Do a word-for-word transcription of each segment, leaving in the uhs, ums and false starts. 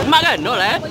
Mak kan, no lah, eh.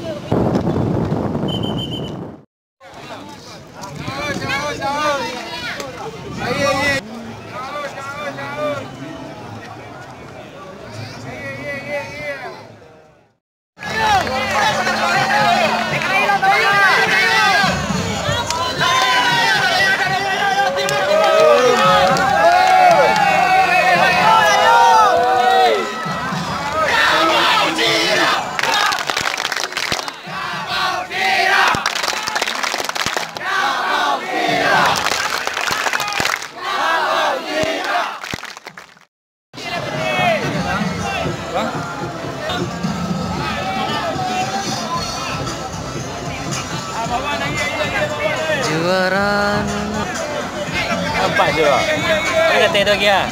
Juara. Nampak juara. Ada kata itu lagi, ah.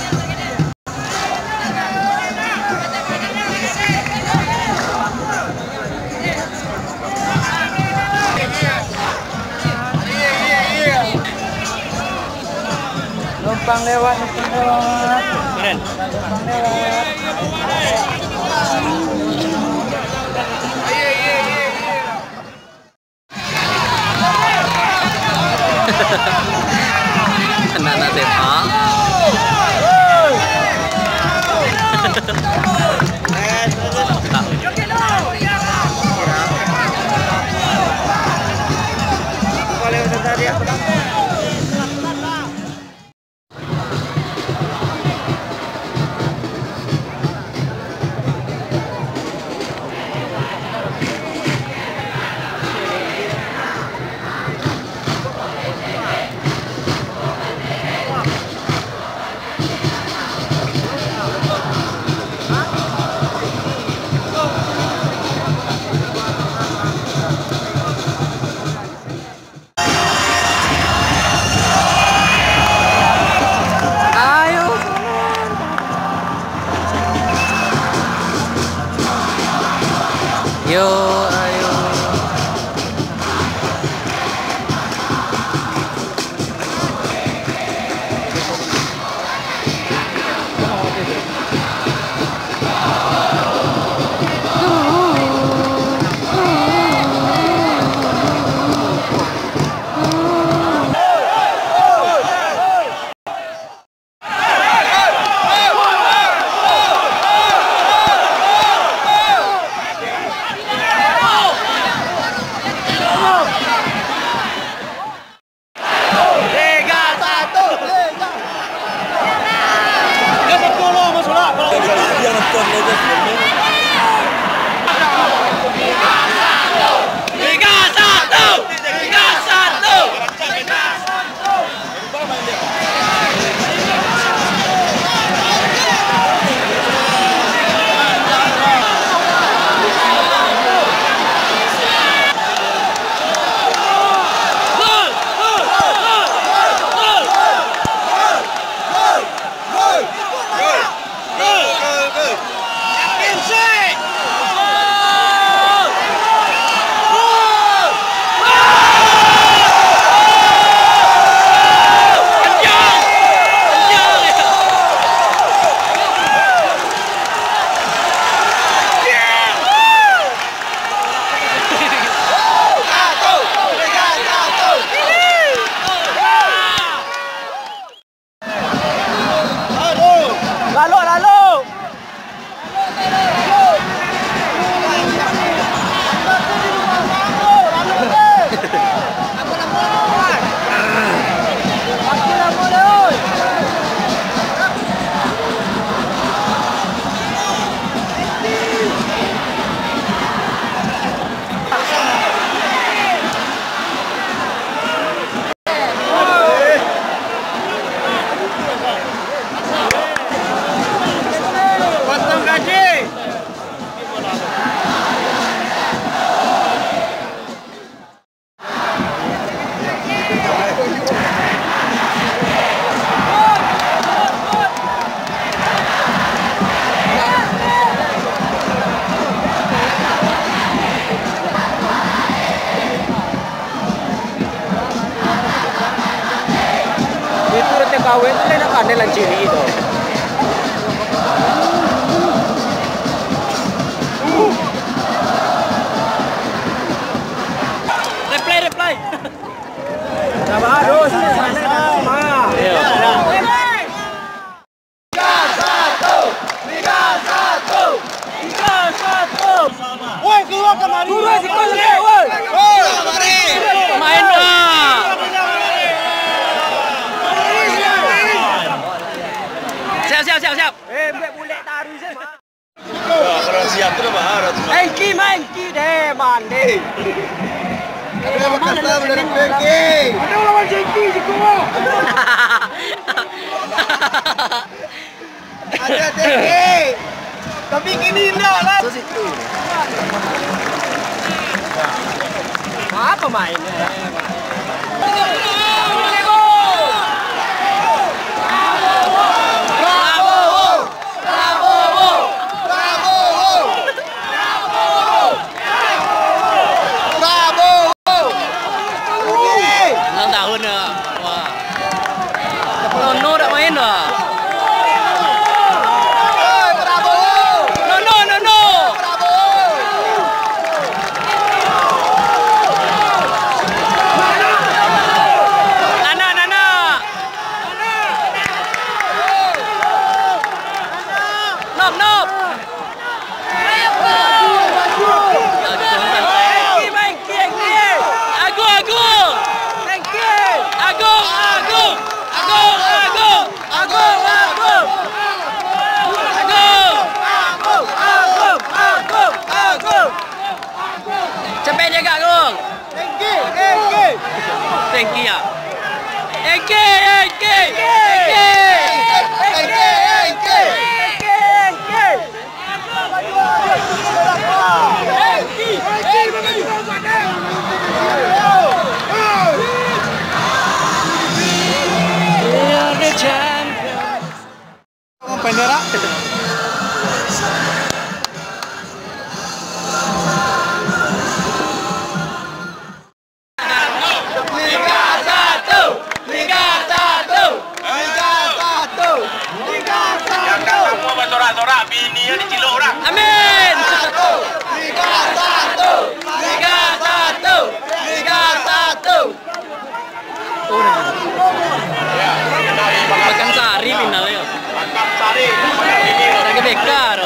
Numpang lewat, numpang lewat. Keren. Numpang lewat. Anak-anak S M A. Ayo. Yo, ayo. Liga satu. Liga satu lo, masuk lah. Kalau Liga satu. Liga satu. Lalok, lalok! Itu roti kawin tu nak pandai lah ciri tu. Turun sikok, sikok, woi. Main lah. Siap, siap, siap, siap. Eh, buek bulek taruih se. Engki, main engki deh, mande. Ada lawan Jengki, Jengki. Ada Jengki. Tapi kini indak lah. Apa main? Prabowo! Prabowo! Prabowo! Prabowo! Ulang tahun dah. Wah. Nono dak main dah. Hei, Prabowo! Nono, Nono! Prabowo! Nana, Nana! Nop, nop. Agung, Agung. Agung, Agung. Agung, Agung. Agung, Agung. Agung, Agung. Agung, Agung. Capek jaga, Agung. Engki, engki. Engki, ya. Engki, engki, engki. Engki, engki. Engki, engki. We are the champions. Bendera. Liga satu, Liga satu, Liga satu, Liga satu. Yang dah lama basorak-sorak, bini yang dicilok orang. Amin. Liga satu, Liga satu, Liga satu. Pakansari final yo. Pakansari. Lagi bekar.